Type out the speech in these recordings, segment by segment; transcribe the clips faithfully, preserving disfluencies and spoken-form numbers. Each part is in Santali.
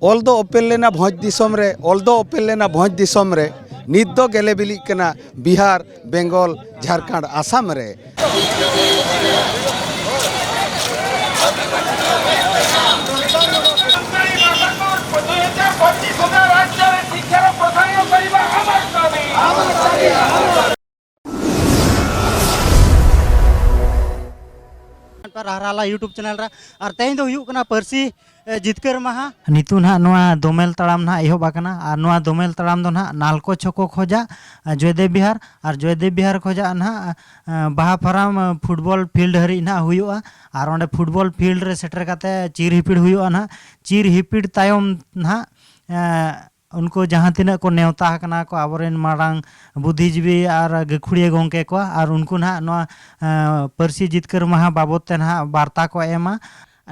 ᱚᱞ ᱫᱚ ᱚᱯᱮᱞ ᱞᱮᱱᱟ ᱵᱷᱚᱸᱡᱽ ᱫᱤᱥᱚᱢ ᱨᱮ, ᱚᱞ ᱫᱚ ᱚᱯᱮᱞ ᱞᱮᱱᱟ ᱵᱷᱚᱸᱡᱽ ᱫᱤᱥᱚᱢ ᱨᱮ, ᱱᱤᱛ ᱫᱚ ᱜᱮᱞᱮ ᱵᱤᱞᱤᱜ ᱠᱟᱱᱟ ᱵᱤᱦᱟᱨ, ᱵᱮᱝᱜᱚᱞ, ᱡᱷᱟᱲᱠᱷᱚᱸᱰ, ᱟᱥᱟᱢ ᱨᱮ᱾ ᱨᱟᱦᱨᱟᱞᱟ YouTube ᱪᱮᱱᱮᱞ ᱨᱮ᱾ ᱟᱨ ᱛᱮᱦᱮᱧ ᱫᱚ ᱦᱩᱭᱩᱜ ᱠᱟᱱᱟ ᱯᱟᱹᱨᱥᱤ, ᱮ, ᱡᱤᱛᱠᱟᱹᱨ ᱢᱟᱦᱟ᱾ ᱱᱤᱛᱚᱜ ᱱᱟᱦᱟᱜ ᱱᱚᱣᱟ ᱫᱚᱢᱮᱞ ᱛᱟᱲᱟᱢ ᱱᱟᱦᱟᱜ ᱮᱦᱚᱵ ᱟᱠᱟᱱᱟ ᱟᱨ ᱱᱚᱣᱟ ᱫᱚᱢᱮᱞ ᱛᱟᱲᱟᱢ ᱫᱚ ᱱᱟᱦᱟᱜ ᱱᱟᱞᱠᱚ ᱪᱷᱚᱠᱚ ᱠᱷᱚᱡᱟᱜ, ᱮ, ᱡᱚᱭᱫᱮᱵ ᱵᱤᱦᱟᱨ ᱟᱨ ᱡᱚᱭᱫᱮᱵ ᱵᱤᱦᱟᱨ ᱠᱷᱚᱡᱟᱜ ᱱᱟᱦᱟᱜ, ᱮ, ᱵᱟᱦᱟ ᱯᱷᱟᱨᱟᱢ, ᱮ, ᱯᱷᱩᱴᱵᱚᱞ ᱯᱷᱤᱞᱰ ᱦᱟᱹᱨᱤᱡ ᱱᱟᱦᱟᱜ ᱦᱩᱭᱩᱜᱼᱟ᱾ ᱟᱨ ᱚᱸᱰᱮ ᱯᱷᱩᱴᱵᱚᱞ ᱯᱷᱤᱞᱰ ᱨᱮ ᱥᱮᱴᱮᱨ ᱠᱟᱛᱮ ᱪᱤᱨ ᱦᱤᱯᱤᱲ ᱦᱩᱭᱩᱜᱼᱟ ᱱᱟᱦᱟᱜ᱾ ᱪᱤᱨ ᱦᱤᱯᱤᱲ ᱛᱟᱭᱚᱢ ᱱᱟᱦᱟᱜ, ᱮ, ᱩᱱᱠᱩ ᱡᱟᱦᱟᱸ ᱛᱤᱱᱟᱹᱜ ᱠᱚ ᱱᱮᱣᱛᱟ ᱟᱠᱟᱱᱟ ᱠᱚ, ᱟᱵᱚᱨᱮᱱ ᱢᱟᱨᱟᱝ ᱵᱩᱫᱽᱫᱷᱤᱡᱤᱵᱤ ᱟᱨ ᱜᱟᱹᱠᱷᱩᱲᱤᱭᱟᱹ ᱜᱚᱢᱠᱮ ᱠᱚ, ᱟᱨ ᱩᱱᱠᱩ ᱱᱟᱦᱟᱜ ᱱᱚᱣᱟ, ᱮᱸ, ᱯᱟᱹᱨᱥᱤ ᱡᱤᱛᱠᱟᱹᱨ ᱢᱟᱦᱟ ᱵᱟᱵᱚᱫ ᱛᱮ ᱱᱟᱦᱟᱜ ᱵᱟᱨᱛᱟ ᱠᱚ ᱮᱢᱟ᱾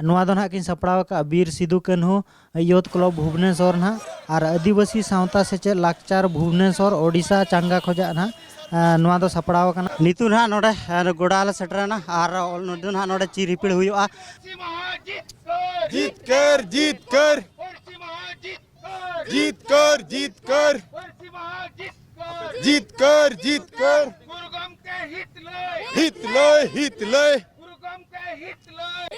ᱱᱚᱣᱟ ᱫᱚ ᱱᱟᱦᱟᱜ ᱠᱤᱱ ᱥᱟᱯᱲᱟᱣ ᱟᱠᱟᱫ ᱵᱤᱨ ᱥᱤᱫᱩ ᱠᱟᱹᱱᱦᱩ ᱭᱩᱛᱷ ᱠᱞᱟᱵᱽ ᱵᱷᱩᱵᱽᱱᱮᱥᱚᱨ ᱱᱟᱦᱟᱜ ᱟᱨ ᱟᱹᱫᱤᱵᱟᱹᱥᱤ ᱥᱟᱶᱛᱟ ᱥᱮᱪᱮᱫ ᱞᱟᱠᱪᱟᱨ ᱵᱷᱩᱵᱽᱱᱮᱥᱚᱨ ᱳᱰᱤᱥᱟ ᱪᱟᱸᱜᱟ ᱠᱷᱚᱡᱟᱜ ᱱᱟᱦᱟᱜ, ᱮᱸ, ᱱᱚᱣᱟ ᱫᱚ ᱥᱟᱯᱲᱟᱣ ᱟᱠᱟᱱᱟ᱾ ᱱᱤᱛᱚᱜ ᱱᱟᱦᱟᱜ ᱱᱚᱰᱮ, ᱮᱸ, ᱜᱚᱰᱟ ᱞᱮ ᱥᱮᱴᱮᱨᱮᱱᱟ ᱟᱨ ᱱᱚᱰᱮ ᱱᱟᱦᱟᱜ ᱱᱚᱰᱮ ᱪᱤᱨ ᱦᱤᱯᱤᱲ ᱦᱩᱭᱩᱜᱼᱟ᱾ ᱡᱤᱛᱠᱟᱹᱨ, ᱡᱤᱛᱠᱟᱹᱨ᱾ ᱡᱤᱛᱠᱟᱹᱨ, ᱡᱤᱛᱠᱟᱹᱨ᱾ ᱡᱤᱛᱠᱟᱹᱨ, ᱡᱤᱛᱠᱟᱹᱨ᱾ ᱦᱤᱛ ᱞᱟᱹᱭ, ᱦᱤᱛ ᱞᱟᱹᱭ᱾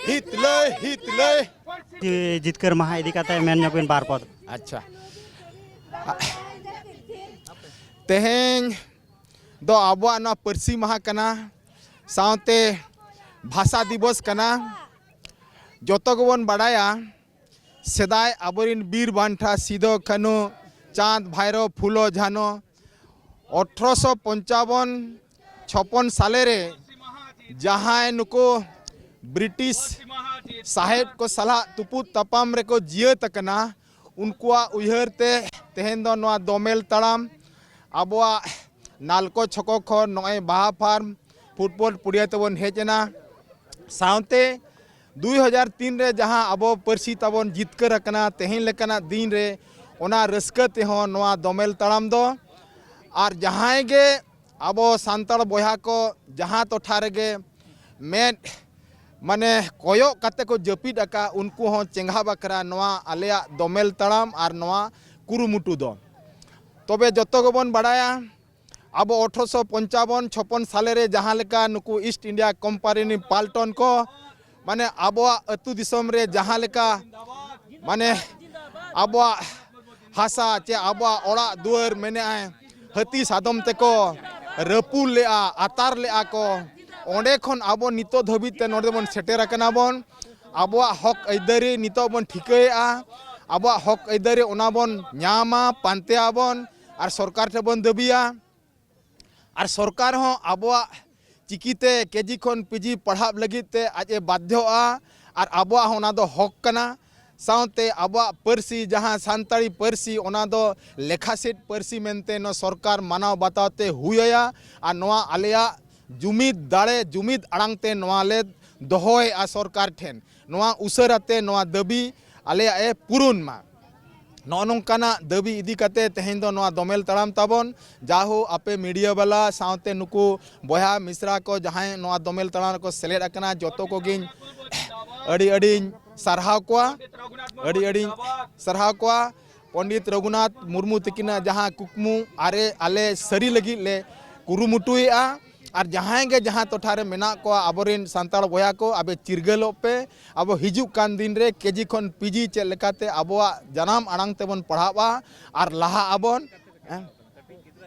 ᱦᱤᱛ ᱞᱟᱹᱭ, ᱦᱤᱛ ᱞᱟᱹᱭ᱾ ᱡᱤᱛᱠᱟᱹᱨ ᱢᱟᱦᱟ ᱤᱫᱤ ᱠᱟᱛᱮ ᱢᱮᱱ ᱧᱚᱜ ᱵᱤᱱ ᱵᱟᱨ ᱯᱚᱫ᱾ ᱟᱪᱪᱷᱟ᱾ ᱛᱮᱦᱮᱧ ᱫᱚ ᱟᱵᱚᱣᱟᱜ ᱱᱚᱣᱟ ᱯᱟᱹᱨᱥᱤ ᱢᱟᱦᱟ ᱠᱟᱱᱟ, ᱥᱟᱶᱛᱮ ᱵᱷᱟᱥᱟ ᱫᱤᱵᱚᱥ ᱠᱟᱱᱟ᱾ ᱡᱚᱛᱚ ᱜᱮᱵᱚᱱ ᱵᱟᱲᱟᱭᱟ, ᱥᱮᱫᱟᱭ ᱟᱵᱚᱨᱮᱱ ᱵᱤᱨ ᱵᱟᱱᱴᱟ ᱥᱤᱫᱚ ᱠᱟᱹᱱᱦᱩ, ᱪᱟᱸᱫᱽ ᱵᱷᱟᱭᱨᱚ, ᱯᱷᱩᱞᱚ ᱡᱷᱟᱱᱚ, ᱟᱴᱷᱨᱚᱥᱚ ᱯᱚᱧᱪᱟᱵᱚᱱ ᱪᱷᱚᱯᱚᱱ ᱥᱟᱞᱮ ᱨᱮ ᱡᱟᱦᱟᱸᱭ ᱱᱩᱠᱩ ᱵᱨᱤᱴᱤᱥ ᱥᱟᱦᱮᱵᱽ ᱠᱚ ᱥᱟᱞᱟᱜ ᱛᱩᱯᱩᱫ ᱛᱟᱯᱟᱢ ᱨᱮᱠᱚ ᱡᱤᱭᱟᱹᱛ ᱟᱠᱟᱱᱟ, ᱩᱱᱠᱩᱣᱟᱜ ᱩᱭᱦᱟᱹᱨ ᱛᱮ ᱛᱮᱦᱮᱧ ᱫᱚ ᱱᱚᱣᱟ ᱫᱚᱢᱮᱞ ᱛᱟᱲᱟᱢ ᱟᱵᱚᱣᱟᱜ ᱱᱟᱞᱠᱚ ᱪᱷᱚᱠᱚ ᱠᱷᱚᱱ ᱱᱚᱜᱼᱚᱭ ᱵᱟᱦᱟ ᱯᱷᱟᱨᱢ ᱯᱷᱩᱴᱵᱚᱞ ᱯᱩᱲᱤᱭᱟᱹ ᱛᱮᱵᱚᱱ ᱦᱮᱡ ᱮᱱᱟ᱾ ᱥᱟᱶᱛᱮ ᱫᱩᱭ ᱦᱟᱡᱟᱨ ᱛᱤᱱ ᱨᱮ ᱡᱟᱦᱟᱸ ᱟᱵᱚ ᱯᱟᱹᱨᱥᱤ ᱛᱟᱵᱚᱱ ᱡᱤᱛᱠᱟᱹᱨ ᱟᱠᱟᱱᱟ, ᱛᱮᱦᱮᱧ ᱞᱮᱠᱟᱱᱟᱜ ᱫᱤᱱ ᱨᱮ ᱚᱱᱟ ᱨᱟᱹᱥᱠᱟᱹ ᱛᱮᱦᱚᱸ ᱱᱚᱣᱟ ᱫᱚᱢᱮᱞ ᱛᱟᱲᱟᱢ ᱫᱚ᱾ ᱟᱨ ᱡᱟᱦᱟᱸᱭ ᱜᱮ ᱟᱵᱚ ᱥᱟᱱᱛᱟᱲ ᱵᱚᱭᱦᱟ ᱠᱚ ᱡᱟᱦᱟᱸ ᱴᱚᱴᱷᱟ ᱨᱮᱜᱮ ᱢᱮᱫ ᱢᱟᱱᱮ ᱠᱚᱭᱚᱜ ᱠᱟᱛᱮ ᱠᱚ ᱡᱟᱹᱯᱤᱫ ᱟᱠᱟᱫ, ᱩᱱᱠᱩ ᱦᱚᱸ ᱪᱮᱸᱜᱷᱟ ᱵᱟᱠᱷᱨᱟ ᱱᱚᱣᱟ ᱟᱞᱮᱭᱟᱜ ᱫᱚᱢᱮᱞ ᱛᱟᱲᱟᱢ ᱟᱨ ᱱᱚᱣᱟ ᱠᱩᱨᱩᱢᱩᱴᱩ ᱫᱚ᱾ ᱛᱚᱵᱮ ᱡᱚᱛᱚ ᱜᱮᱵᱚᱱ ᱵᱟᱲᱟᱭᱟ, ᱟᱵᱚ ᱟᱴᱷᱨᱚᱥᱚ ᱯᱚᱧᱪᱟᱵᱚᱱ ᱪᱷᱚᱯᱚᱱ ᱥᱟᱞᱮ ᱨᱮ ᱡᱟᱦᱟᱸ ᱞᱮᱠᱟ ᱱᱩᱠᱩ ᱤᱥᱴ ᱤᱱᱰᱤᱭᱟ ᱠᱳᱢᱯᱟᱱᱤ ᱯᱟᱞᱴᱚᱱ ᱠᱚ, ᱢᱟᱱᱮ ᱟᱵᱚᱣᱟᱜ ᱟᱹᱛᱩ ᱫᱤᱥᱚᱢ ᱨᱮ ᱡᱟᱦᱟᱸ ᱞᱮᱠᱟ, ᱢᱟᱱᱮ ᱟᱵᱚᱣᱟᱜ ᱦᱟᱥᱟ ᱪᱮ ᱟᱵᱚᱣᱟᱜ ᱚᱲᱟᱜ ᱫᱩᱣᱟᱹᱨ ᱢᱮᱱᱮᱜᱼᱟᱭ, ᱦᱟᱹᱛᱤ ᱥᱟᱫᱚᱢ ᱛᱮᱠᱚ ᱨᱟᱹᱯᱩᱫ ᱞᱮᱜᱼᱟ, ᱟᱛᱟᱨ ᱞᱮᱜᱼᱟ ᱠᱚ, ᱚᱸᱰᱮ ᱠᱷᱚᱱ ᱟᱵᱚ ᱱᱤᱛᱚᱜ ᱫᱷᱟᱹᱵᱤᱡ ᱛᱮ ᱱᱚᱰᱮ ᱵᱚᱱ ᱥᱮᱴᱮᱨ ᱟᱠᱟᱱᱟ ᱵᱚᱱ᱾ ᱟᱵᱚᱣᱟᱜ ᱦᱚᱠ ᱟᱹᱭᱫᱟᱹᱨᱤ ᱱᱤᱛᱚᱜ ᱵᱚᱱ ᱴᱷᱤᱠᱟᱹᱭᱮᱜᱼᱟ, ᱟᱵᱚᱣᱟᱜ ᱦᱚᱠ ᱟᱹᱭᱫᱟᱹᱨᱤ ᱚᱱᱟ ᱵᱚᱱ ᱧᱟᱢᱟ, ᱯᱟᱱᱛᱮᱭᱟᱵᱚᱱ ᱟᱨ ᱥᱚᱨᱠᱟᱨ ᱴᱷᱮᱱ ᱵᱚᱱ ᱫᱟᱹᱵᱤᱭᱟ᱾ ᱟᱨ ᱥᱚᱨᱠᱟᱨ ᱦᱚᱸ ᱟᱵᱚᱣᱟᱜ ᱪᱤᱠᱤᱛᱮ ᱠᱮᱡᱤ ᱠᱷᱚᱱ ᱯᱤᱡᱤ ᱯᱟᱲᱦᱟᱜ ᱞᱟᱹᱜᱤᱫ ᱛᱮ ᱟᱡ ᱮ ᱵᱟᱫᱽᱫᱷᱚᱜᱼᱟ, ᱟᱨ ᱟᱵᱚᱣᱟᱜ ᱦᱚᱸ ᱚᱱᱟ ᱫᱚ ᱦᱚᱠ ᱠᱟᱱᱟ᱾ ᱥᱟᱶᱛᱮ ᱟᱵᱚᱣᱟᱜ ᱯᱟᱹᱨᱥᱤ, ᱡᱟᱦᱟᱸ ᱥᱟᱱᱛᱟᱲᱤ ᱯᱟᱹᱨᱥᱤ, ᱚᱱᱟ ᱫᱚ ᱞᱮᱠᱷᱟ ᱥᱤᱫ ᱯᱟᱹᱨᱥᱤ ᱢᱮᱱᱛᱮ ᱱᱚᱣᱟ ᱥᱚᱨᱠᱟᱨ ᱢᱟᱱᱟᱣ ᱵᱟᱛᱟᱣ ᱛᱮ ᱦᱩᱭ ᱟᱭᱟ, ᱟᱨ ᱱᱚᱣᱟ ᱟᱞᱮᱭᱟᱜ ᱡᱩᱢᱤᱫ ᱫᱟᱲᱮ, ᱡᱩᱢᱤᱫ ᱟᱲᱟᱝ ᱛᱮ ᱱᱚᱣᱟ ᱞᱮ ᱫᱚᱦᱚᱭᱮᱜᱼᱟ ᱥᱚᱨᱠᱟᱨ ᱴᱷᱮᱱ᱾ ᱱᱚᱣᱟ ᱩᱥᱟᱹᱨᱟ ᱛᱮ ᱱᱚᱣᱟ ᱫᱟᱹᱵᱤ ᱟᱞᱮᱭᱟᱜ ᱮ ᱯᱩᱨᱩᱱ ᱢᱟ᱾ ᱱᱚᱜᱼᱚ ᱱᱚᱝᱠᱟᱱᱟᱜ ᱫᱟᱹᱵᱤ ᱤᱫᱤ ᱠᱟᱛᱮ ᱛᱮᱦᱮᱧ ᱫᱚ ᱱᱚᱣᱟ ᱫᱚᱢᱮᱞ ᱛᱟᱲᱟᱢ ᱛᱟᱵᱚᱱ᱾ ᱡᱟᱦᱳ, ᱟᱯᱮ ᱢᱤᱰᱤᱭᱟ ᱵᱟᱞᱟ ᱥᱟᱶᱛᱮ ᱱᱩᱠᱩ ᱵᱚᱭᱦᱟ ᱢᱤᱥᱨᱟ ᱠᱚ ᱡᱟᱦᱟᱸᱭ ᱱᱚᱣᱟ ᱫᱚᱢᱮᱞ ᱛᱟᱲᱟᱢ ᱨᱮᱠᱚ ᱥᱮᱞᱮᱫ ᱟᱠᱟᱱᱟ, ᱡᱚᱛᱚ ᱠᱚᱜᱮᱧ ᱟᱹᱰᱤ ᱟᱹᱰᱤᱧ ᱥᱟᱨᱦᱟᱣ ᱠᱚᱣᱟ, ᱟᱹᱰᱤ ᱟᱹᱰᱤᱧ ᱥᱟᱨᱦᱟᱣ ᱠᱚᱣᱟ᱾ ᱯᱚᱱᱰᱤᱛ ᱨᱚᱜᱷᱩᱱᱟᱛᱷ ᱢᱩᱨᱢᱩ ᱛᱟᱹᱠᱤᱱᱟᱜ ᱡᱟᱦᱟᱸ ᱠᱩᱠᱢᱩ ᱟᱨᱮ ᱟᱞᱮ ᱥᱟᱹᱨᱤ ᱞᱟᱹᱜᱤᱫ ᱞᱮ ᱠᱩᱨᱩᱢᱩᱴᱩᱭᱮᱫᱼᱟ, ᱟᱨ ᱡᱟᱦᱟᱸᱭ ᱜᱮ ᱡᱟᱦᱟᱸ ᱴᱚᱴᱷᱟ ᱨᱮ ᱢᱮᱱᱟᱜ ᱠᱚᱣᱟ ᱟᱵᱚᱨᱮᱱ ᱥᱟᱱᱛᱟᱲ ᱵᱚᱭᱦᱟ ᱠᱚ, ᱟᱵᱮ ᱪᱤᱨᱜᱟᱹᱞᱚᱜ ᱯᱮ᱾ ᱟᱵᱚ ᱦᱤᱡᱩᱜ ᱠᱟᱱ ᱫᱤᱱ ᱨᱮ ᱠᱮᱡᱤ ᱠᱷᱚᱱ ᱯᱤᱡᱤ ᱪᱮᱫ ᱞᱮᱠᱟᱛᱮ ᱟᱵᱚᱣᱟᱜ ᱡᱟᱱᱟᱢ ᱟᱲᱟᱝ ᱛᱮᱵᱚᱱ ᱯᱟᱲᱦᱟᱜᱼᱟ ᱟᱨ ᱞᱟᱦᱟᱜ ᱟᱵᱚᱱ᱾ ᱦᱮᱸ?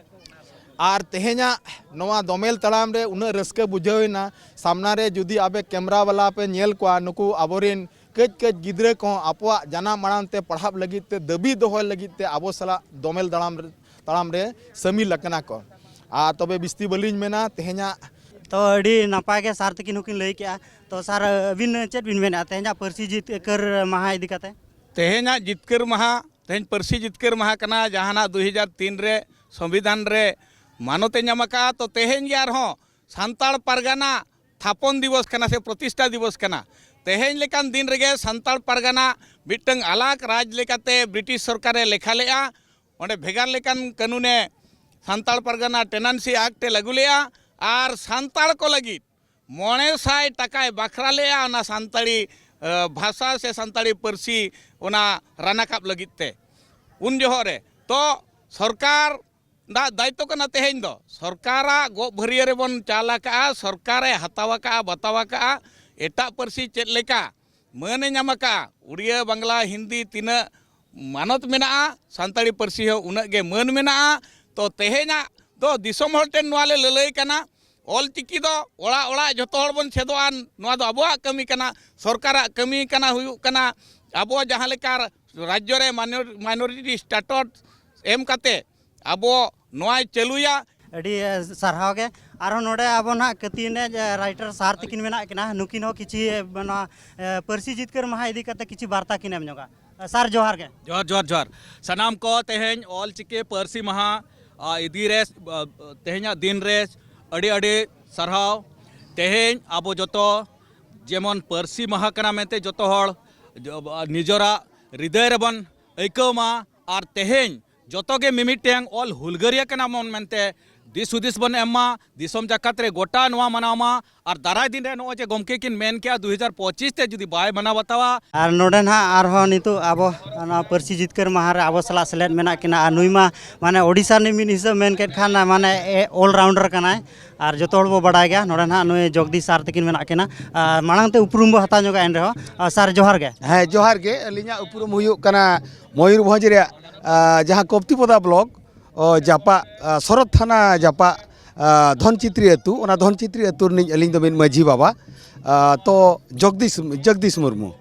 ᱟᱨ ᱛᱮᱦᱮᱧᱟᱜ ᱱᱚᱣᱟ ᱫᱚᱢᱮᱞ ᱛᱟᱲᱟᱢ ᱨᱮ ᱩᱱᱟᱹᱜ ᱨᱟᱹᱥᱠᱟᱹ ᱵᱩᱡᱷᱟᱹᱣ ᱮᱱᱟ᱾ ᱥᱟᱢᱱᱟ ᱨᱮ ᱡᱩᱫᱤ ᱟᱵᱮ ᱠᱮᱢᱨᱟ ᱵᱟᱞᱟ ᱯᱮ ᱧᱮᱞ ᱠᱚᱣᱟ, ᱱᱩᱠᱩ ᱟᱵᱚᱨᱮᱱ ᱠᱟᱹᱡ ᱠᱟᱹᱡ ᱜᱤᱫᱽᱨᱟᱹ ᱠᱚᱦᱚᱸ ᱟᱵᱚᱣᱟᱜ ᱡᱟᱱᱟᱢ ᱟᱲᱟᱝ ᱛᱮ ᱯᱟᱲᱦᱟᱜ ᱞᱟᱹᱜᱤᱫ ᱛᱮ, ᱫᱟᱹᱵᱤ ᱫᱚᱦᱚᱭ ᱞᱟᱹᱜᱤᱫ ᱛᱮ ᱟᱵᱚ ᱥᱟᱞᱟᱜ ᱫᱚᱢᱮᱞ ᱫᱟᱲᱟᱢ ᱨᱮ, ᱛᱟᱲᱟᱢ ᱨᱮ ᱥᱟᱹᱢᱤᱞ ᱟᱠᱟᱱᱟ ᱠᱚ᱾ ᱟᱨ ᱛᱚᱵᱮ ᱵᱤᱥᱛᱤ ᱵᱟᱹᱞᱤᱧ ᱢᱮᱱᱟ ᱛᱮᱦᱮᱧᱟᱜ᱾ ᱛᱚ ᱟᱹᱰᱤ ᱱᱟᱯᱟᱭ ᱜᱮ ᱥᱟᱨ ᱛᱟᱹᱠᱤᱱ ᱦᱚᱸᱠᱤᱱ ᱞᱟᱹᱭ ᱠᱮᱜᱼᱟ᱾ ᱛᱚ ᱥᱟᱨ, ᱟᱹᱵᱤᱱ ᱪᱮᱫ ᱵᱤᱱ ᱢᱮᱱᱮᱫᱼᱟ ᱛᱮᱦᱮᱧᱟᱜ ᱯᱟᱹᱨᱥᱤ ᱡᱤᱛᱠᱟᱹᱨ ᱢᱟᱦᱟ ᱤᱫᱤ ᱠᱟᱛᱮ? ᱛᱮᱦᱮᱧᱟᱜ ᱡᱤᱛᱠᱟᱹᱨ ᱢᱟᱦᱟ, ᱛᱮᱦᱮᱧ ᱯᱟᱹᱨᱥᱤ ᱡᱤᱛᱠᱟᱹᱨ ᱢᱟᱦᱟ ᱠᱟᱱᱟ, ᱡᱟᱦᱟᱱᱟᱜ ᱫᱩ ᱦᱟᱡᱟᱨ ᱛᱤᱱ ᱨᱮ ᱥᱚᱝᱵᱤᱫᱷᱟᱱ ᱨᱮ ᱢᱟᱱᱚᱛ ᱮ ᱧᱟᱢ ᱟᱠᱟᱫᱼᱟ᱾ ᱛᱚ ᱛᱮᱦᱮᱧ ᱜᱮ ᱟᱨᱦᱚᱸ ᱥᱟᱱᱛᱟᱲ ᱯᱟᱨᱜᱟᱱᱟ ᱛᱷᱟᱯᱚᱱ ᱫᱤᱵᱚᱥ ᱠᱟᱱᱟ ᱥᱮ ᱯᱨᱚᱛᱤᱥᱴᱷᱟ ᱫᱤᱵᱚᱥ ᱠᱟᱱᱟ᱾ ᱛᱮᱦᱮᱧ ᱞᱮᱠᱟᱱ ᱫᱤᱱ ᱨᱮᱜᱮ ᱥᱟᱱᱛᱟᱲ ᱯᱟᱨᱜᱟᱱᱟ ᱢᱤᱫᱴᱟᱝ ᱟᱞᱟᱜᱽ ᱨᱟᱡᱽ ᱞᱮᱠᱟᱛᱮ ᱵᱨᱤᱴᱤᱥ ᱥᱚᱨᱠᱟᱨᱮ ᱞᱮᱠᱷᱟ ᱞᱮᱜᱼᱟ᱾ ᱚᱸᱰᱮ ᱵᱷᱮᱜᱟᱨ ᱞᱮᱠᱟᱱ ᱠᱟᱹᱱᱩᱱᱮ ᱥᱟᱱᱛᱟᱲ ᱯᱟᱨᱜᱟᱱᱟ ᱴᱮᱱᱟᱱᱥᱤ ᱟᱠᱴ ᱮ ᱞᱟᱹᱜᱩ ᱞᱮᱜᱼᱟ᱾ ᱟᱨ ᱥᱟᱱᱛᱟᱲ ᱠᱚ ᱞᱟᱹᱜᱤᱫ ᱢᱚᱬᱮ ᱥᱟᱭ ᱴᱟᱠᱟᱭ ᱵᱟᱠᱷᱨᱟ ᱞᱮᱜᱼᱟ ᱚᱱᱟ ᱥᱟᱱᱛᱟᱲᱤ ᱵᱷᱟᱥᱟ ᱥᱮ ᱥᱟᱱᱛᱟᱲᱤ ᱯᱟᱹᱨᱥᱤ ᱚᱱᱟ ᱨᱟᱱᱟᱠᱟᱵ ᱞᱟᱹᱜᱤᱫ ᱛᱮ᱾ ᱩᱱ ᱡᱚᱦᱚᱜ ᱨᱮ ᱛᱚ ᱥᱚᱨᱠᱟᱨ ᱫᱟᱜ ᱫᱟᱭᱤᱛᱛᱚ ᱠᱟᱱᱟ ᱛᱮᱦᱮᱧ ᱫᱚ᱾ ᱥᱚᱨᱠᱟᱨᱟᱜ ᱜᱚᱜ ᱵᱷᱟᱹᱨᱭᱟᱹ ᱨᱮᱵᱚᱱ ᱪᱟᱞ ᱟᱠᱟᱜᱼᱟ, ᱥᱚᱨᱠᱟᱨᱮ ᱦᱟᱛᱟᱣ ᱟᱠᱟᱜᱼᱟ, ᱵᱟᱛᱟᱣ ᱟᱠᱟᱜᱼᱟ᱾ ᱮᱴᱟᱜ ᱯᱟᱹᱨᱥᱤ ᱪᱮᱫ ᱞᱮᱠᱟ ᱢᱟᱹᱱᱮ ᱧᱟᱢ ᱟᱠᱟᱜᱼᱟ, ᱩᱲᱤᱭᱟᱹ, ᱵᱟᱝᱞᱟ, ᱦᱤᱱᱫᱤ ᱛᱤᱱᱟᱹᱜ ᱢᱟᱱᱚᱛ ᱢᱮᱱᱟᱜᱼᱟ, ᱥᱟᱱᱛᱟᱲᱤ ᱯᱟᱹᱨᱥᱤ ᱦᱚᱸ ᱩᱱᱟᱹᱜ ᱜᱮ ᱢᱟᱹᱱ ᱢᱮᱱᱟᱜᱼᱟ᱾ ᱛᱚ ᱛᱮᱦᱮᱧᱟᱜ ᱫᱚ ᱫᱤᱥᱚᱢ ᱦᱚᱲ ᱴᱷᱮᱱ ᱱᱚᱣᱟ ᱞᱮ ᱞᱟᱹᱞᱟᱹᱭ ᱠᱟᱱᱟ, ᱚᱞ ᱪᱤᱠᱤ ᱫᱚ ᱚᱲᱟᱜ ᱚᱲᱟᱜ ᱡᱚᱛᱚ ᱦᱚᱲ ᱵᱚᱱ ᱪᱮᱫᱚᱜᱼᱟ᱾ ᱱᱚᱣᱟ ᱫᱚ ᱟᱵᱚᱣᱟᱜ ᱠᱟᱹᱢᱤ ᱠᱟᱱᱟ, ᱥᱚᱨᱠᱟᱨᱟᱜ ᱠᱟᱹᱢᱤ ᱠᱟᱱᱟ, ᱦᱩᱭᱩᱜ ᱠᱟᱱᱟ ᱟᱵᱚ ᱡᱟᱦᱟᱸ ᱞᱮᱠᱟ ᱨᱟᱡᱽᱡᱚ ᱨᱮ ᱢᱟᱭᱱᱚᱨᱤᱴᱤ ᱥᱴᱮᱴᱟᱥ ᱮᱢ ᱠᱟᱛᱮ ᱟᱵᱚ ᱱᱚᱣᱟᱭ ᱪᱟᱹᱞᱩᱭᱟ᱾ ᱟᱹᱰᱤ ᱥᱟᱨᱦᱟᱣ ᱜᱮ᱾ ᱟᱨᱦᱚᱸ ᱱᱚᱰᱮ ᱟᱵᱚ ᱱᱟᱦᱟᱜ ᱠᱟᱹᱛᱤ ᱮᱱᱮᱡ ᱨᱟᱭᱴᱟᱨ ᱥᱟᱨ ᱛᱟᱹᱠᱤᱱ ᱢᱮᱱᱟᱜ ᱠᱤᱱᱟ, ᱱᱩᱠᱤᱱ ᱦᱚᱸ ᱠᱤᱪᱷᱤ ᱱᱚᱣᱟ ᱯᱟᱹᱨᱥᱤ ᱡᱤᱛᱠᱟᱹᱨ ᱢᱟᱦᱟ ᱤᱫᱤ ᱠᱟᱛᱮ ᱠᱤᱪᱷᱤ ᱵᱟᱨᱛᱟ ᱠᱤᱱ ᱮᱢ ᱧᱚᱜᱟ᱾ ᱥᱟᱨ ᱡᱚᱦᱟᱨ ᱜᱮ᱾ ᱡᱚᱦᱟᱨ, ᱡᱚᱦᱟᱨ, ᱡᱚᱦᱟᱨ᱾ ᱥᱟᱱᱟᱢ ᱠᱚ ᱛᱮᱦᱮᱧ ᱚᱞ ᱪᱤᱠᱤ ᱯᱟᱹᱨᱥᱤ ᱢᱟᱦᱟ ᱤᱫᱤ ᱨᱮ, ᱛᱮᱦᱮᱧᱟᱜ ᱫᱤᱱ ᱨᱮ ᱟᱹᱰᱤ ᱟᱹᱰᱤ ᱥᱟᱨᱦᱟᱣ᱾ ᱛᱮᱦᱮᱧ ᱟᱵᱚ ᱡᱚᱛᱚ ᱡᱮᱢᱚᱱ ᱯᱟᱹᱨᱥᱤ ᱢᱟᱦᱟ ᱠᱟᱱᱟ ᱢᱮᱱᱛᱮ ᱡᱚᱛᱚ ᱦᱚᱲ ᱱᱤᱡᱮᱨᱟᱜ ᱦᱨᱤᱫᱟᱹᱭ ᱨᱮᱵᱚᱱ ᱟᱹᱭᱠᱟᱹᱣ ᱢᱟ᱾ ᱟᱨ ᱛᱮᱦᱮᱧ ᱡᱚᱛᱚ ᱜᱮ ᱢᱤᱢᱤᱫᱴᱟᱝ ᱚᱞ ᱦᱩᱞᱜᱟᱹᱨᱤᱭᱟᱹ ᱠᱟᱱᱟ ᱵᱚᱱ ᱢᱮᱱᱛᱮ ᱫᱤᱥ ᱦᱩᱫᱤᱥ ᱵᱚᱱ ᱮᱢ ᱢᱟ, ᱫᱤᱥᱚᱢ ᱡᱟᱠᱟᱛ ᱨᱮ ᱜᱚᱴᱟ ᱱᱚᱣᱟ ᱢᱟᱱᱟᱣ ᱢᱟ᱾ ᱟᱨ ᱫᱟᱨᱟᱭ ᱫᱤᱱ ᱨᱮ ᱱᱚᱜᱼᱚᱭ ᱡᱮ ᱜᱚᱢᱠᱮ ᱠᱤᱱ ᱢᱮᱱ ᱠᱮᱜᱼᱟ ᱫᱩ ᱦᱟᱡᱟᱨ ᱯᱚᱸᱪᱤᱥ ᱛᱮ ᱡᱩᱫᱤ ᱵᱟᱭ ᱢᱟᱱᱟᱣ ᱵᱟᱛᱟᱣᱟ᱾ ᱟᱨ ᱱᱚᱰᱮ ᱱᱟᱦᱟᱜ ᱟᱨᱦᱚᱸ ᱱᱤᱛᱚᱜ ᱟᱵᱚ ᱱᱚᱣᱟ ᱯᱟᱹᱨᱥᱤ ᱡᱤᱛᱠᱟᱹᱨ ᱢᱟᱦᱟ ᱨᱮ ᱟᱵᱚ ᱥᱟᱞᱟᱜ ᱥᱮᱞᱮᱫ ᱢᱮᱱᱟᱜ ᱠᱤᱱᱟ᱾ ᱟᱨ ᱱᱩᱭ ᱢᱟ ᱢᱟᱱᱮ ᱳᱰᱤᱥᱟ ᱨᱤᱱᱤᱡ ᱢᱤᱫ ᱦᱤᱥᱟᱹᱵ ᱢᱮᱱ ᱠᱮᱫ ᱠᱷᱟᱱ ᱢᱟᱱᱮ ᱚᱞᱨᱟᱣᱩᱱᱰᱟᱨ ᱠᱟᱱᱟᱭ᱾ ᱟᱨ ᱡᱚᱛᱚ ᱦᱚᱲ ᱵᱚ ᱵᱟᱰᱟᱭ ᱜᱮᱭᱟ ᱱᱚᱰᱮ ᱱᱟᱦᱟᱜ ᱱᱩᱭ ᱡᱚᱜᱽᱫᱤᱥ ᱥᱟᱨ ᱛᱟᱹᱠᱤᱱ ᱢᱮᱱᱟᱜ ᱠᱤᱱᱟ᱾ ᱟᱨ ᱢᱟᱲᱟᱝ ᱛᱮ ᱩᱯᱨᱩᱢ ᱵᱚ ᱦᱟᱛᱟᱣ ᱧᱚᱜᱟ ᱮᱱ ᱨᱮᱦᱚᱸ᱾ ᱟᱨ ᱥᱟᱨ ᱡᱚᱦᱟᱨ ᱜᱮ᱾ ᱦᱮᱸ, ᱡᱚᱦᱟᱨ ᱜᱮ᱾ ᱟᱹᱞᱤᱧᱟᱜ ᱩᱯᱨᱩᱢ ᱦᱩᱭᱩᱜ ᱠᱟᱱᱟ ᱢᱚᱭᱩᱨᱵᱷᱚᱸᱡᱽ ᱨᱮᱭᱟᱜ, ᱟ, ᱡᱟᱦᱟᱸ ᱠᱚᱯᱛᱤᱯᱚᱫᱟ ᱵᱞᱚᱠ, ᱚ, ᱡᱟᱯᱟᱜ, ᱟ, ᱥᱚᱨᱚᱛ ᱛᱷᱟᱱᱟ ᱡᱟᱯᱟᱜ, ᱟ, ᱫᱷᱚᱱᱪᱤᱛᱨᱤ ᱟᱹᱛᱩ, ᱚᱱᱟ ᱫᱷᱚᱱᱪᱤᱛᱨᱤ ᱟᱹᱛᱩ ᱨᱤᱱᱤᱡ ᱟᱹᱞᱤᱧ ᱫᱚ ᱢᱤᱫ ᱢᱟᱹᱡᱷᱤ ᱵᱟᱵᱟ, ᱟ, ᱛᱚ ᱡᱚᱜᱽᱫᱤᱥ, ᱡᱚᱜᱽᱫᱤᱥ ᱢᱩᱨᱢᱩ᱾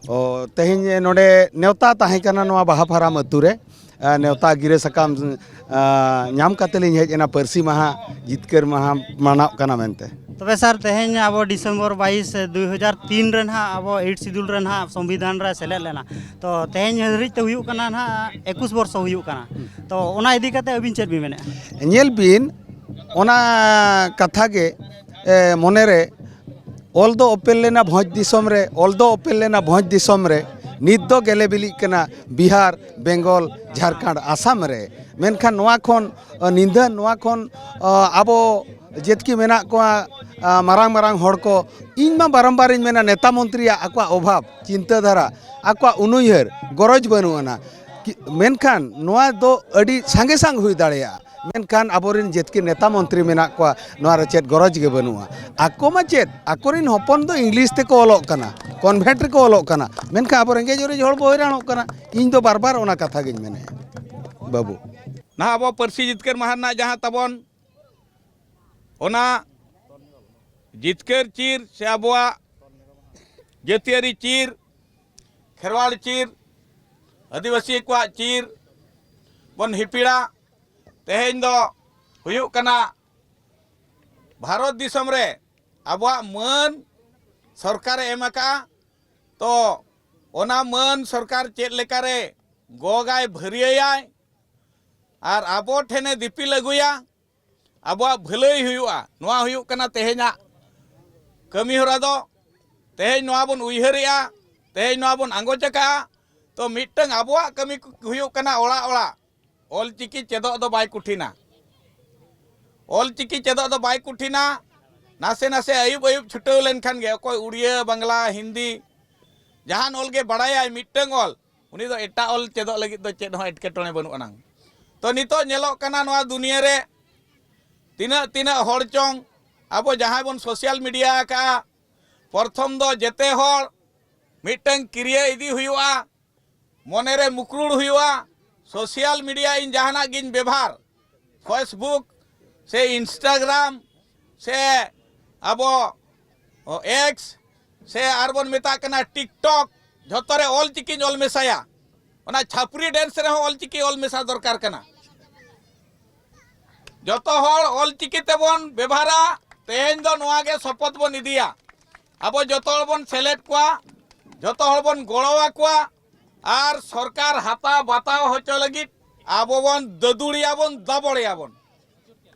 ᱚ, ᱛᱮᱦᱮᱧ ᱱᱚᱰᱮ ᱱᱮᱣᱛᱟ ᱛᱟᱦᱮᱸ ᱠᱟᱱᱟ ᱱᱚᱣᱟ ᱵᱟᱦᱟ ᱯᱷᱟᱨᱟᱢ ᱟᱹᱛᱩ ᱨᱮ, ᱟ, ᱱᱮᱣᱛᱟ ᱜᱤᱨᱟᱹ ᱥᱟᱠᱟᱢ, ᱟ, ᱧᱟᱢ ᱠᱟᱛᱮ ᱞᱤᱧ ᱦᱮᱡ ᱮᱱᱟ, ᱯᱟᱹᱨᱥᱤ ᱢᱟᱦᱟ, ᱡᱤᱛᱠᱟᱹᱨ ᱢᱟᱦᱟ ᱢᱟᱱᱟᱣ ᱠᱟᱱᱟ ᱢᱮᱱᱛᱮ᱾ ᱛᱚᱵᱮ ᱥᱟᱨ, ᱛᱮᱦᱮᱧ ᱟᱵᱚ ᱰᱤᱥᱮᱢᱵᱚᱨ ᱵᱟᱭᱤᱥ, ᱫᱩᱭ ᱦᱟᱡᱟᱨ ᱛᱤᱱ ᱨᱮ ᱱᱟᱦᱟᱜ ᱟᱵᱚ ᱮᱭᱤᱴ ᱥᱤᱰᱩᱞ ᱨᱮ ᱱᱟᱦᱟᱜ ᱥᱚᱝᱵᱤᱫᱷᱟᱱ ᱨᱮ ᱥᱮᱞᱮᱫ ᱞᱮᱱᱟ᱾ ᱛᱚ ᱛᱮᱦᱮᱧ ᱫᱷᱟᱹᱨᱤᱡ ᱛᱮ ᱦᱩᱭᱩᱜ ᱠᱟᱱᱟ ᱱᱟᱦᱟᱜ ᱮᱠᱩᱥ ᱵᱚᱨᱥᱚ ᱦᱩᱭᱩᱜ ᱠᱟᱱᱟ᱾ ᱛᱚ ᱚᱱᱟ ᱤᱫᱤ ᱠᱟᱛᱮ ᱟᱹᱵᱤᱱ ᱪᱮᱫ ᱵᱤᱱ ᱢᱮᱱᱮᱫᱼᱟ? ᱧᱮᱞ ᱵᱤᱱ, ᱚᱱᱟ ᱠᱟᱛᱷᱟ ᱜᱮ, ᱮ, ᱢᱚᱱᱮᱨᱮ ᱚᱞ ᱫᱚ ᱚᱯᱮᱞ ᱞᱮᱱᱟ ᱵᱷᱚᱸᱡᱽ ᱫᱤᱥᱚᱢ ᱨᱮ, ᱚᱞ ᱫᱚ ᱚᱯᱮᱞ ᱞᱮᱱᱟ ᱵᱷᱚᱸᱡᱽ ᱫᱤᱥᱚᱢ ᱨᱮ, ᱱᱤᱛ ᱫᱚ ᱜᱮᱞᱮ ᱵᱤᱞᱤᱜ ᱠᱟᱱᱟ ᱵᱤᱦᱟᱨ, ᱵᱮᱝᱜᱚᱞ, ᱡᱷᱟᱲᱠᱷᱚᱸᱰ, ᱟᱥᱟᱢ ᱨᱮ᱾ ᱢᱮᱱᱠᱷᱟᱱ ᱱᱚᱣᱟ ᱠᱷᱚᱱ, ᱚ, ᱱᱤᱫᱷᱟᱹᱱ ᱱᱚᱣᱟ ᱠᱷᱚᱱ, ᱚ, ᱟᱵᱚ ᱡᱮᱛᱠᱤ ᱢᱮᱱᱟᱜ ᱠᱚᱣᱟ, ᱟᱸ, ᱢᱟᱨᱟᱝ ᱢᱟᱨᱟᱝ ᱦᱚᱲ ᱠᱚ, ᱤᱧ ᱢᱟ ᱵᱟᱨᱚᱢᱵᱟᱨᱤᱧ ᱢᱮᱱᱟ, ᱱᱮᱛᱟ ᱢᱚᱱᱛᱨᱤᱭᱟᱜ ᱟᱠᱚᱣᱟᱜ ᱚᱵᱷᱟᱵᱽ, ᱪᱤᱱᱛᱟᱹ ᱫᱷᱟᱨᱟ, ᱟᱠᱚᱣᱟᱜ ᱩᱱᱩᱭᱦᱟᱹᱨ, ᱜᱚᱨᱚᱡᱽ ᱵᱟᱹᱱᱩᱜ ᱟᱱᱟ᱾ ᱠᱤ-, ᱢᱮᱱᱠᱷᱟᱱ ᱱᱚᱣᱟ ᱫᱚ ᱟᱹᱰᱤ ᱥᱟᱸᱜᱮ ᱥᱟᱝ ᱦᱩᱭ ᱫᱟᱲᱮᱭᱟᱜᱼᱟ, ᱢᱮᱱᱠᱷᱟᱱ ᱟᱵᱚᱨᱮᱱ ᱡᱮᱛᱠᱤ ᱱᱮᱛᱟ ᱢᱚᱱᱛᱨᱤ ᱢᱮᱱᱟᱜ ᱠᱚᱣᱟ, ᱱᱚᱣᱟ ᱨᱮ ᱪᱮᱫ ᱜᱚᱨᱚᱡᱽ ᱜᱮ ᱵᱟᱹᱱᱩᱜᱼᱟ᱾ ᱟᱠᱚ ᱢᱟ ᱪᱮᱫ, ᱟᱠᱚᱨᱮᱱ ᱦᱚᱯᱚᱱ ᱫᱚ ᱤᱝᱞᱤᱥ ᱛᱮᱠᱚ ᱚᱞᱚᱜ ᱠᱟᱱᱟ, ᱠᱚᱱᱵᱷᱮᱱᱴ ᱨᱮᱠᱚ ᱚᱞᱚᱜ ᱠᱟᱱᱟ, ᱢᱮᱱᱠᱷᱟᱱ ᱟᱵᱚ ᱨᱮᱸᱜᱮᱡ ᱚᱨᱮᱡ ᱦᱚᱲ ᱵᱚ ᱦᱚᱭᱨᱟᱱᱚᱜ ᱠᱟᱱᱟ᱾ ᱤᱧ ᱫᱚ ᱵᱟᱨ ᱵᱟᱨ ᱚᱱᱟ ᱠᱟᱛᱷᱟ ᱜᱤᱧ ᱢᱮᱱᱮᱫᱼᱟ, ᱵᱟᱹᱵᱩ᱾ ᱱᱟᱦᱟᱜ ᱟᱵᱚ ᱯᱟᱹᱨᱥᱤ ᱡᱤᱛᱠᱟᱹᱨ ᱢᱟᱦᱟ ᱨᱮᱱᱟᱜ ᱡᱟᱦᱟᱸ ᱛᱟᱵᱚᱱ ᱚᱱᱟ ᱡᱤᱛᱠᱟᱹᱨ ᱪᱤᱨ ᱥᱮ ᱟᱵᱚᱣᱟᱜ ᱡᱟᱹᱛᱤᱭᱟᱹᱨᱤ ᱪᱤᱨ, ᱠᱷᱮᱨᱣᱟᱲ ᱪᱤᱨ, ᱟᱹᱫᱤᱵᱟᱹᱥᱤ ᱠᱚᱣᱟᱜ ᱪᱤᱨ ᱵᱚᱱ ᱦᱤᱯᱤᱲᱟ᱾ ᱛᱮᱦᱮᱧ ᱫᱚ ᱦᱩᱭᱩᱜ ᱠᱟᱱᱟ, ᱵᱷᱟᱨᱚᱛ ᱫᱤᱥᱚᱢ ᱨᱮ ᱟᱵᱚᱣᱟᱜ ᱢᱟᱹᱱ ᱥᱚᱨᱠᱟᱨᱮ ᱮᱢ ᱟᱠᱟᱫᱼᱟ᱾ ᱛᱚ, ᱚᱱᱟ ᱢᱟᱹᱱ ᱥᱚᱨᱠᱟᱨ ᱪᱮᱫ ᱞᱮᱠᱟᱨᱮ ᱜᱚᱜᱟᱭ, ᱵᱷᱟᱹᱨᱭᱟᱹᱭᱟᱭ ᱟᱨ ᱟᱵᱚ ᱴᱷᱮᱱᱮ ᱫᱤᱯᱤᱞ ᱟᱹᱜᱩᱭᱟ, ᱟᱵᱚᱣᱟᱜ ᱵᱷᱟᱹᱞᱟᱹᱭ ᱦᱩᱭᱩᱜᱼᱟ᱾ ᱱᱚᱣᱟ ᱦᱩᱭᱩᱜ ᱠᱟᱱᱟ ᱛᱮᱦᱮᱧᱟᱜ ᱠᱟᱹᱢᱤ ᱦᱚᱨᱟ ᱫᱚ᱾ ᱛᱮᱦᱮᱧ ᱱᱚᱣᱟ ᱵᱚᱱ ᱩᱭᱦᱟᱹᱨᱮᱜᱼᱟ, ᱛᱮᱦᱮᱧ ᱱᱚᱣᱟ ᱵᱚᱱ ᱟᱸᱜᱚᱪ ᱟᱠᱟᱜᱼᱟ᱾ ᱛᱚ, ᱢᱤᱫᱴᱟᱝ ᱟᱵᱚᱣᱟᱜ ᱠᱟᱹᱢᱤ ᱠᱚ ᱦᱩᱭᱩᱜ ᱠᱟᱱᱟ ᱚᱲᱟᱜ ᱚᱲᱟᱜ᱾ ᱚᱞᱪᱤᱠᱤ ᱪᱮᱫᱚᱜ ᱫᱚ ᱵᱟᱭ ᱠᱚᱴᱷᱤᱱᱟ᱾ ᱚᱞᱪᱤᱠᱤ ᱪᱮᱫᱚᱜ ᱫᱚ ᱵᱟᱭ ᱠᱚᱴᱷᱤᱱᱟ᱾ ᱱᱟᱥᱮ ᱱᱟᱥᱮ ᱟᱹᱭᱩᱵ ᱟᱹᱭᱩᱵ ᱪᱷᱩᱴᱟᱹᱣ ᱞᱮᱱᱠᱷᱟᱱ ᱜᱮ, ᱚᱠᱚᱭ ᱩᱲᱤᱭᱟᱹ, ᱵᱟᱝᱞᱟ, ᱦᱤᱱᱫᱤ, ᱡᱟᱦᱟᱱ ᱚᱞ ᱜᱮ ᱵᱟᱲᱟᱭᱟᱭ ᱢᱤᱫᱴᱟᱝ ᱚᱞ, ᱩᱱᱤ ᱫᱚ ᱮᱴᱟᱜ ᱚᱞ ᱪᱮᱫᱚᱜ ᱞᱟᱹᱜᱤᱫ ᱫᱚ ᱪᱮᱫ ᱦᱚᱸ ᱮᱴᱠᱮᱴᱚᱬᱮ ᱵᱟᱹᱱᱩᱜ ᱟᱱᱟᱝ᱾ ᱛᱚ, ᱱᱤᱛᱚᱜ ᱧᱮᱞᱚᱜ ᱠᱟᱱᱟ ᱱᱚᱣᱟ ᱫᱩᱱᱤᱭᱟᱹ ᱨᱮ ᱛᱤᱱᱟᱹᱜ ᱛᱤᱱᱟᱹᱜ ᱦᱚᱲ ᱪᱚᱝ, ᱟᱵᱚ ᱡᱟᱦᱟᱸᱭ ᱵᱚᱱ ᱥᱳᱥᱟᱞ ᱢᱤᱰᱤᱭᱟ ᱟᱠᱟᱜᱼᱟ, ᱯᱨᱚᱛᱷᱚᱢ ᱫᱚ ᱡᱮᱛᱮ ᱦᱚᱲ ᱢᱤᱫᱴᱟᱝ ᱠᱤᱨᱭᱟᱹ ᱤᱫᱤ ᱦᱩᱭᱩᱜᱼᱟ, ᱢᱚᱱᱮᱨᱮ ᱢᱩᱠᱨᱩᱲ ᱦᱩᱭᱩᱜᱼᱟ᱾ ᱥᱳᱥᱟᱞ ᱢᱤᱰᱤᱭᱟ ᱤᱧ ᱡᱟᱦᱟᱱᱟᱜ ᱜᱤᱧ ᱵᱮᱵᱷᱟᱨ, Facebook ᱥᱮ Instagram ᱥᱮ ᱟᱵᱚ ᱮᱠᱥ ᱥᱮ ᱟᱨᱵᱚᱱ ᱢᱮᱛᱟᱜ ᱠᱟᱱᱟ TikTok, ᱡᱷᱚᱛᱚ ᱨᱮ ᱚᱞ ᱪᱤᱠᱤᱧ ᱚᱞ ᱢᱮᱥᱟᱭᱟ᱾ ᱚᱱᱟ ᱪᱷᱟᱹᱯᱨᱤ ᱰᱮᱱᱥ ᱨᱮᱦᱚᱸ ᱚᱞ ᱪᱤᱠᱤ ᱚᱞ ᱢᱮᱥᱟ ᱫᱚᱨᱠᱟᱨ ᱠᱟᱱᱟ᱾ ᱡᱚᱛᱚ ᱦᱚᱲ ᱚᱞ ᱪᱤᱠᱤ ᱛᱮᱵᱚᱱ ᱵᱮᱵᱷᱟᱨᱟ᱾ ᱛᱮᱦᱮᱧ ᱫᱚ ᱱᱚᱣᱟ ᱜᱮ ᱥᱚᱯᱚᱛ ᱵᱚᱱ ᱤᱫᱤᱭᱟ᱾ ᱟᱵᱚ ᱡᱚᱛᱚ ᱦᱚᱲ ᱵᱚᱱ ᱥᱮᱞᱮᱫ ᱠᱚᱣᱟ, ᱡᱚᱛᱚ ᱦᱚᱲ ᱵᱚᱱ ᱜᱚᱲᱚ ᱟᱠᱚᱣᱟ, ᱟᱨ ᱥᱚᱨᱠᱟᱨ ᱦᱟᱛᱟᱣ ᱵᱟᱛᱟᱣ ᱦᱚᱪᱚ ᱞᱟᱹᱜᱤᱫ ᱟᱵᱚ ᱵᱚᱱ ᱫᱟᱹᱫᱩᱲᱮᱭᱟᱵᱚᱱ, ᱫᱟᱵᱚᱲᱮᱭᱟᱵᱚᱱ᱾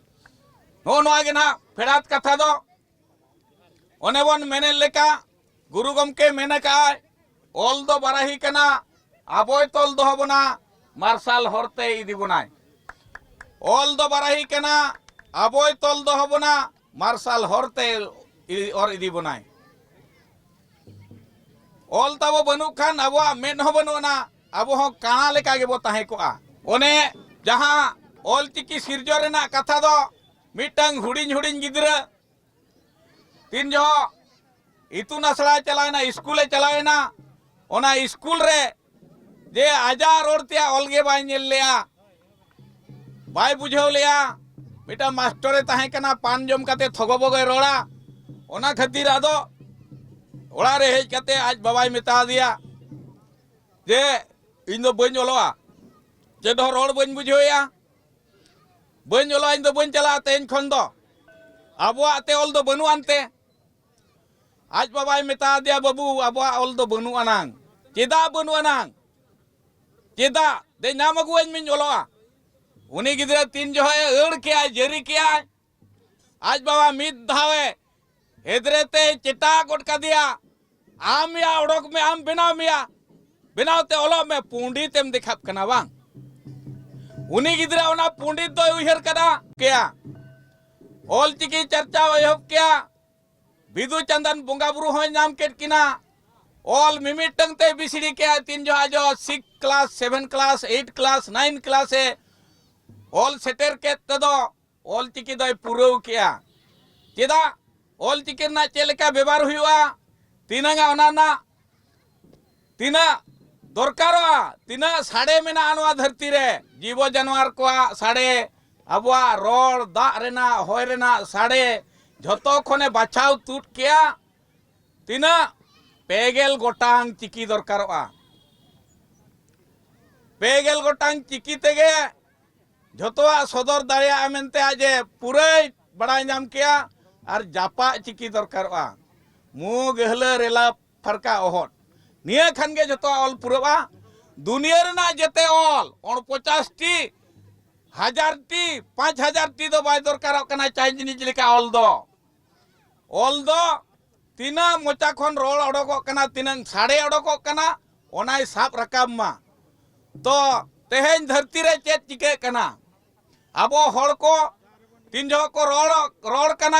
ᱱᱚᱜᱼᱚ ᱱᱚᱣᱟ ᱜᱮ ᱱᱟᱦᱟᱜ ᱯᱷᱮᱰᱟᱛ ᱠᱟᱛᱷᱟ ᱫᱚ᱾ ᱚᱱᱮ ᱵᱚᱱ ᱢᱮᱱᱮᱫ ᱞᱮᱠᱟ, ᱜᱩᱨᱩ ᱜᱚᱢᱠᱮ ᱢᱮᱱ ᱟᱠᱟᱫᱼᱟᱭ, "ᱚᱞ ᱫᱚ ᱵᱟᱨᱟᱦᱤ ᱠᱟᱱᱟ, ᱟᱵᱚᱭ ᱛᱚᱞ ᱫᱚᱦᱚ ᱵᱚᱱᱟ, ᱢᱟᱨᱥᱟᱞ ᱦᱚᱨᱛᱮ ᱤᱫᱤ ᱵᱚᱱᱟᱭ᱾" ᱚᱞ ᱫᱚ ᱵᱟᱨᱟᱦᱤ ᱠᱟᱱᱟ, ᱟᱵᱚᱭ ᱛᱚᱞ ᱫᱚᱦᱚ ᱵᱚᱱᱟ, ᱢᱟᱨᱥᱟᱞ ᱦᱚᱨ ᱛᱮ ᱤ-, ᱚᱨ ᱤᱫᱤ ᱵᱚᱱᱟᱭ᱾ ᱚᱞ ᱛᱟᱵᱚ ᱵᱟᱹᱱᱩᱜ ᱠᱷᱟᱱ ᱟᱵᱚᱣᱟᱜ ᱢᱮᱫ ᱦᱚᱸ ᱵᱟᱹᱱᱩᱜ ᱟᱱᱟ, ᱟᱵᱚ ᱦᱚᱸ ᱠᱟᱬᱟ ᱞᱮᱠᱟ ᱜᱮᱵᱚ ᱛᱟᱦᱮᱸ ᱠᱚᱜᱼᱟ᱾ ᱚᱱᱮ ᱡᱟᱦᱟᱸ ᱚᱞ ᱪᱤᱠᱤ ᱥᱤᱨᱡᱚᱱ ᱨᱮᱱᱟᱜ ᱠᱟᱛᱷᱟ ᱫᱚ ᱢᱤᱫᱴᱟᱝ ᱦᱩᱰᱤᱧ ᱦᱩᱰᱤᱧ ᱜᱤᱫᱽᱨᱟᱹ ᱛᱤᱱ ᱡᱚᱦᱚᱜ ᱤᱛᱩᱱ ᱟᱥᱲᱟᱭ ᱪᱟᱞᱟᱣᱮᱱᱟ, ᱤᱥᱠᱩᱞᱮ ᱪᱟᱞᱟᱣᱮᱱᱟ, ᱚᱱᱟ ᱤᱥᱠᱩᱞ ᱨᱮ ᱡᱮ ᱟᱡᱟᱜ ᱨᱚᱲ ᱛᱮᱭᱟᱜ ᱚᱞ ᱜᱮ ᱵᱟᱭ ᱧᱮᱞ ᱞᱮᱜᱼᱟ, ᱵᱟᱭ ᱵᱩᱡᱷᱟᱹᱣ ᱞᱮᱜᱼᱟ᱾ ᱢᱤᱫᱴᱟᱝ ᱢᱟᱥᱴᱚᱨᱮ ᱛᱟᱦᱮᱸ ᱠᱟᱱᱟ, ᱯᱟᱱ ᱡᱚᱢ ᱠᱟᱛᱮ ᱛᱷᱚᱜᱚ ᱵᱚᱜᱚᱭ ᱨᱚᱲᱟ᱾ ᱚᱱᱟ ᱠᱷᱟᱹᱛᱤᱨ ᱟᱫᱚ ᱚᱲᱟᱜ ᱨᱮ ᱦᱮᱡ ᱠᱟᱛᱮ ᱟᱡ ᱵᱟᱵᱟᱭ ᱢᱮᱛᱟ ᱫᱮᱭᱟ ᱡᱮ, "ᱤᱧ ᱫᱚ ᱵᱟᱹᱧ ᱚᱞᱚᱜᱼᱟ, ᱪᱮᱫ ᱦᱚᱸ ᱨᱚᱲ ᱵᱟᱹᱧ ᱵᱩᱡᱷᱟᱹᱣᱮᱜᱼᱟ, ᱵᱟᱹᱧ ᱚᱞᱚᱜᱼᱟ, ᱤᱧ ᱫᱚ ᱵᱟᱹᱧ ᱪᱟᱞᱟᱜᱼᱟ ᱛᱮᱦᱮᱧ ᱠᱷᱚᱱ ᱫᱚ, ᱟᱵᱚᱣᱟᱜ ᱛᱮ ᱚᱞ ᱫᱚ ᱵᱟᱹᱱᱩᱜ ᱟᱱᱛᱮ?" ᱟᱡ ᱵᱟᱵᱟᱭ ᱢᱮᱛᱟ ᱫᱮᱭᱟ, "ᱵᱟᱹᱵᱩ, ᱟᱵᱚᱣᱟᱜ ᱚᱞ ᱫᱚ ᱵᱟᱹᱱᱩᱜ ᱟᱱᱟᱝ᱾ ᱪᱮᱫᱟᱜ ᱵᱟᱹᱱᱩᱜ ᱟᱱᱟᱝ? ᱪᱮᱫᱟᱜ? ᱫᱮ, ᱧᱟᱢ ᱟᱹᱜᱩᱣᱟᱹᱧ ᱢᱮᱧ ᱚᱞᱚᱜᱼᱟ᱾" ᱩᱱᱤ ᱜᱤᱫᱽᱨᱟᱹ ᱛᱤᱱ ᱡᱚᱦᱚᱜ ᱮ ᱟᱹᱲ ᱠᱮᱜᱼᱟᱭ, ᱡᱟᱹᱨᱤ ᱠᱮᱜᱼᱟᱭ, ᱟᱡ ᱵᱟᱵᱟ ᱢᱤᱫ ᱫᱷᱟᱣ ᱮ ᱦᱮᱫᱨᱮ ᱛᱮ ᱪᱮᱴᱟ ᱜᱚᱫ ᱠᱟᱫᱮᱭᱟ, "ᱟᱢ ᱭᱟ, ᱚᱰᱚᱠ ᱢᱮ, ᱟᱢ ᱵᱮᱱᱟᱣ ᱢᱮᱭᱟ, ᱵᱮᱱᱟᱣ ᱛᱮ ᱚᱞᱚᱜ ᱢᱮ, ᱯᱚᱸᱰᱤᱛ ᱮᱢ ᱫᱮᱠᱷᱟᱜ ᱠᱟᱱᱟ ᱵᱟᱝ?" ᱩᱱᱤ ᱜᱤᱫᱽᱨᱟᱹ ᱚᱱᱟ ᱯᱚᱸᱰᱤᱛ ᱫᱚᱭ ᱩᱭᱦᱟᱹᱨ ᱠᱟᱫᱟ ᱠᱮᱭᱟ, ᱚᱞ ᱪᱤᱠᱤ ᱪᱟᱨᱪᱟᱣ ᱮᱦᱚᱵ ᱠᱮᱭᱟ, ᱵᱤᱫᱩ ᱪᱟᱸᱫᱟᱱ ᱵᱚᱸᱜᱟ ᱵᱩᱨᱩ ᱦᱚᱸᱭ ᱧᱟᱢ ᱠᱮᱫ ᱠᱤᱱᱟ᱾ ᱚᱞ ᱢᱤᱢᱤᱫᱴᱟᱝ ᱛᱮᱭ ᱵᱤᱥᱲᱤ ᱠᱮᱜᱼᱟ᱾ ᱛᱤᱱ ᱡᱚᱦᱚᱜ ᱟᱡᱚ six class, seven class, eight class, nine class ᱮ ᱚᱞ ᱥᱮᱴᱮᱨ ᱠᱮᱫ ᱛᱮᱫᱚ ᱚᱞ ᱪᱤᱠᱤ ᱫᱚᱭ ᱯᱩᱨᱟᱹᱣ ᱠᱮᱜᱼᱟ᱾ ᱪᱮᱫᱟᱜ? ᱚᱞ ᱪᱤᱠᱤ ᱨᱮᱱᱟᱜ ᱪᱮᱫ ᱞᱮᱠᱟ ᱵᱮᱵᱷᱟᱨ ᱦᱩᱭᱩᱜᱼᱟ, ᱛᱤᱱᱟᱹᱝᱟ ᱚᱱᱟ ᱨᱮᱱᱟᱜ ᱛᱤᱱᱟᱹᱜ ᱫᱚᱨᱠᱟᱨᱚᱜᱼᱟ, ᱛᱤᱱᱟᱹᱜ ᱥᱟᱰᱮ ᱢᱮᱱᱟᱜᱼᱟ ᱱᱚᱣᱟ ᱫᱷᱟᱹᱨᱛᱤ ᱨᱮ, ᱡᱤᱵᱚ ᱡᱟᱱᱣᱟᱨ ᱠᱚᱣᱟᱜ ᱥᱟᱰᱮ, ᱟᱵᱚᱣᱟᱜ ᱨᱚᱲ, ᱫᱟᱜ ᱨᱮᱱᱟᱜ, ᱦᱚᱭ ᱨᱮᱱᱟᱜ ᱥᱟᱰᱮ, ᱡᱷᱚᱛᱚ ᱠᱷᱚᱱᱮ ᱵᱟᱪᱷᱟᱣ ᱛᱩᱫ ᱠᱮᱜᱼᱟ᱾ ᱛᱤᱱᱟᱹᱜ? ᱯᱮ ᱜᱮᱞ ᱜᱚᱴᱟᱝ ᱪᱤᱠᱤ ᱫᱚᱨᱠᱟᱨᱚᱜᱼᱟ᱾ ᱯᱮ ᱜᱮᱞ ᱜᱚᱴᱟᱝ ᱪᱤᱠᱤ ᱛᱮᱜᱮ ᱡᱷᱚᱛᱚᱣᱟᱜ ᱥᱚᱫᱚᱨ ᱫᱟᱲᱮᱭᱟᱜᱼᱟ ᱢᱮᱱᱛᱮ ᱟᱡ ᱮ ᱯᱩᱨᱟᱹᱭ ᱵᱟᱲᱟᱭ ᱧᱟᱢ ᱠᱮᱜᱼᱟ᱾ ᱟᱨ ᱡᱟᱯᱟᱜ ᱪᱤᱠᱤ ᱫᱚᱨᱠᱟᱨᱚᱜᱼᱟ, ᱢᱩ ᱜᱟᱹᱦᱞᱟᱹ ᱨᱮᱞᱟ ᱯᱷᱟᱨᱠᱟ ᱚᱦᱚᱫ᱾ ᱱᱤᱭᱟᱹ ᱠᱷᱟᱱ ᱜᱮ ᱡᱷᱚᱛᱚᱣᱟᱜ ᱚᱞ ᱯᱩᱨᱟᱹᱜᱼᱟ᱾ ᱫᱩᱱᱤᱭᱟᱹ ᱨᱮᱱᱟᱜ ᱡᱮᱛᱮ ᱚᱞ, ᱚᱱ ᱯᱚᱪᱟᱥ ᱴᱤ, ᱦᱟᱡᱟᱨ ᱴᱤ, ᱯᱟᱸᱪ ᱦᱟᱡᱟᱨ ᱴᱤ ᱫᱚ ᱵᱟᱭ ᱫᱚᱨᱠᱟᱨᱚᱜ ᱠᱟᱱᱟ ᱪᱟᱭᱱᱤᱡᱽ ᱞᱮᱠᱟ ᱚᱞ ᱫᱚ᱾ ᱚᱞ ᱫᱚ ᱛᱤᱱᱟᱹᱜ ᱢᱚᱪᱟ ᱠᱷᱚᱱ ᱨᱚᱲ ᱚᱰᱚᱠᱚᱜ ᱠᱟᱱᱟ, ᱛᱤᱱᱟᱹᱜ ᱥᱟᱰᱮ ᱚᱰᱚᱠᱚᱜ ᱠᱟᱱᱟ, ᱚᱱᱟᱭ ᱥᱟᱵ ᱨᱟᱠᱟᱵ ᱢᱟ᱾ ᱛᱚ ᱛᱮᱦᱮᱧ ᱫᱷᱟᱹᱨᱛᱤ ᱨᱮ ᱪᱮᱫ ᱪᱤᱠᱟᱹᱜ ᱠᱟᱱᱟ? ᱟᱵᱚ ᱦᱚᱲ ᱠᱚ ᱛᱤᱱ ᱡᱚᱦᱚᱜ ᱠᱚ ᱨᱚᱲ, ᱨᱚᱲ ᱠᱟᱱᱟ,